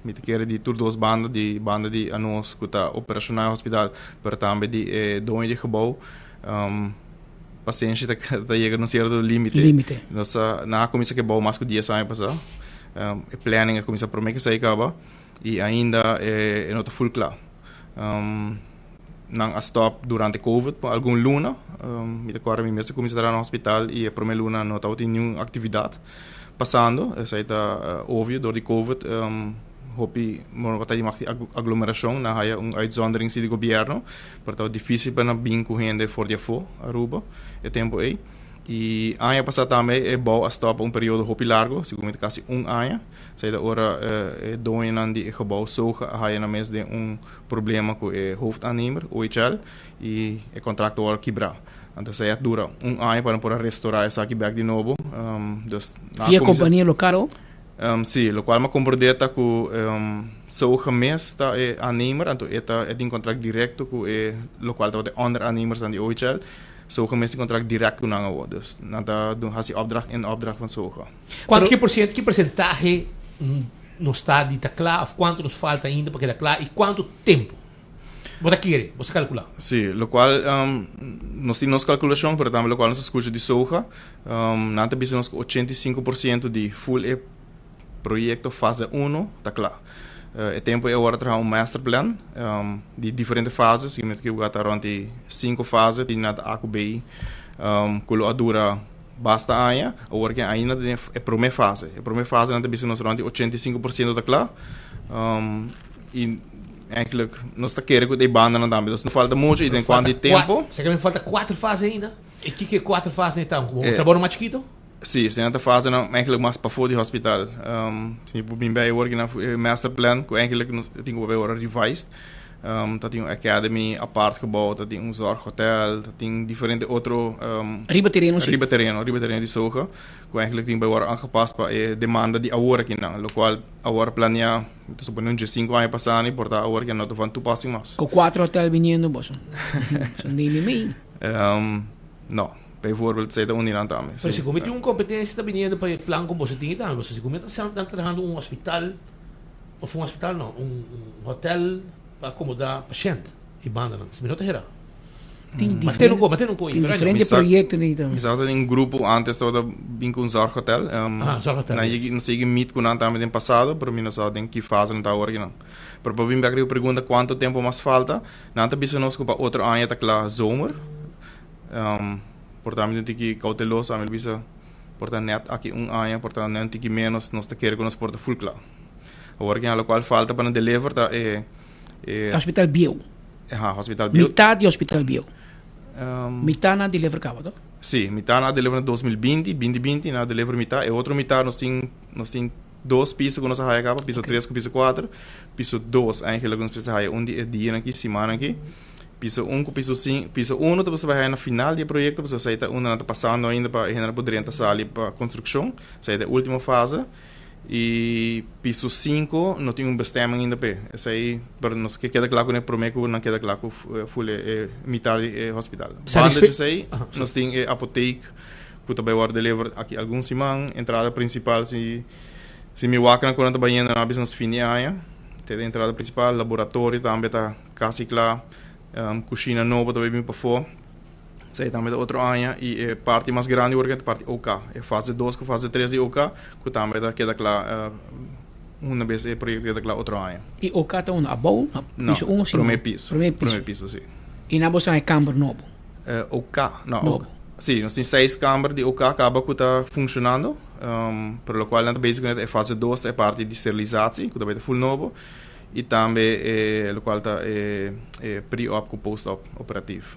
Mi ta kere di tur dos banda, di banda di anos ku ta operashonal hospital, pero tambe di e doño di gebouw. Pasenshi ta yega na un sierto límite. Límite. Nos nan a kuminsá gebouw mas ku 10 aña pasá. E planning a kuminsá promé ku esei kaba i ainda e no ta full kla. Nan a stòp durante COVID pa algun luna. Mi ta kòrda mi mes a kuminsá traha na hospital i e promé luna no tabatin niun aktividat pasando. Esei ta obvio dor di COVID, hopi no tabata tin mag aglomerashon. Nan haya un uitzondering si di gobièrnu, pero tabata difísil pa nan bin ku hende for di afó Aruba e tempu ei. I aña pasá tambe e bou a stòp pa un periodo hopi largu, segun mi ta kasi un aña. Esei ta ora e doñonan di e gebou SOGA a haya nan mes den un problema ku e hoofdaannemer, OHL, i e kontrakto wòrdu kibrá. Anto esei a dura un aña pa nan por a restorá esaki bèk di nobo. Dus nan a Via kuminsá. kompania lokal o? Sí, lokual mi a komprendé ta ku SOGA mes ta e aannemer, anto e ta e tin kontrakt direkto ku e lokual tabata e onderaannemersnan di OHL. SOGA mes tin kontrakt dirèkt ku nan awor. Dus nan ta hasi opdracht in opdracht van SOGA. Kuantu ki porshento, ki persentahe nos ta di ta kla òf kuantu nos falta ainda pa keda kla i kuantu tempu bo ta kere, bo sa kalkulá? Sí, lokual nos tin nos kalkulashon, pero tambe lokual nos a skucha di SOGA, nan ta bisa nos ku 85% di ful e proyekto fase uno ta kla. E tempu ei awor a traha un masterplan di diferente fase, si mi no ta ekivoká ta rònt di sinku fase di nan ta A ku B ku lo a dura basta aña. Awor ke ainda ta den e promé fase. E promé fase nan ta bisa nos rònt di 85% ta kla i eigenlijk nos ta kere ku ta e bandanan tambe. Dus no falta muchu i den kuantu di tempu. Seke mi falta kuater fase ainda? I kiko e kuater fase ta? Un trabou mas chikitu? Sí, esei nan ta fasenan eigenlijk mas pafó di hospital. Si mi por bin bij awor kinan e masterplan ku eigenlijk nos tin ku papia awor revised. Ta tin un academy apart gebouw, ta tin un zorghotel, ta tin diferente otro Riba tereno sí. Riba tereno di SOGA ku eigenlijk tin bai wòrdu aangepast pa e demanda di awor akinan, lokual awor planea, mi ta supone un 15 aña pasá ni por ta awor aki no ta van toepassing mas. Ku kuater hotel biniendo boso. Son di mi mei. No, bijvoorbeeld esei ta un di nan tambe. Pero si ku tin un kompetensia ta biniendo pa e plan ku boso tin tambe, boso si ku mi ta trahando un hospital òf un hospital no, un hotel pa akomodá pashènt i bandanan, si mi no ta hera. Tin Mantén un ko, mantén un ko tin diferente proyekto ni Mi sa tin un grupo antes tabata bin ku un zorghotel. Ah, zorghotel. Nan yegi, nos yegi meet ku nan tambe den pasado, pero mi no sa den ki fase nan ta awor akinan. Pero pa bin bek riba pregunta kuantu tempu mas falta, nan ta bisa nos ku pa otro aña ta kla zomer. Por ta mi tin tiki kauteloso, ami lo bisa por ta net aki un aña, por ta net un tiki menos, nos ta kere ku nos por ta full kla. Awor aki lokual falta pa nan deliver ta e Hospital bieu. Aha, hospital bieu. Mitad di hospital bieu. Mitad nan a deliver kaba, to? Sí, mitad nan a deliver na 2020, 2020 nan a deliver mitad. E otro mitad nos tin dos piso ku nos a haya kaba, piso 3 ku piso 4. Piso 2 eigenlijk nos mester haya un di e dianan aki, simannan aki. Piso 1 ku piso 5, piso 1 ta bai haya na final di e proyekto, pasobra esei ta unda nan ta pasando ainda pa e hende por drenta sali pa konstrukshon. Esei ta e último fase. I piso 5 no tin un bestemming ainda p'e. Esei, pero nos ke keda kla kuné promé ku nan keda kla ku full e mitar di e hospital. Banda di esei, nos tin e apotek ku ta bai wòrdu deliver aki algun siman. Entrada prinsipal si mi wak nan ku nan ta bai yendo nan a bisa nos fin di aña. Esei ta e entrada prinsipal. Laboratorio tambe ta kasi kla. Kushina nobo ta bai bin pafó. Esei tambe ta otro aña. I e parti mas grandi awor ta parti OK. E fase 2 ku fase 3 di OK ku tambe ta keda kla una bes e proyekto keda kla otro aña. I OK ta unda? Abou? No, Piso 1 o promé piso. Promé piso. Promé piso, sí. I nan bo sa e kamber nobo? OK, no. Nobo. Sí, nos tin seis kamber di OK kaba ku ta funshonando. Pero lokual nan ta bezig kuné ta e fase 2 ta e parti di sterilisatie ku ta bai ta full nobo. I tambe e lokual ta e pre-op ku post-op operatief.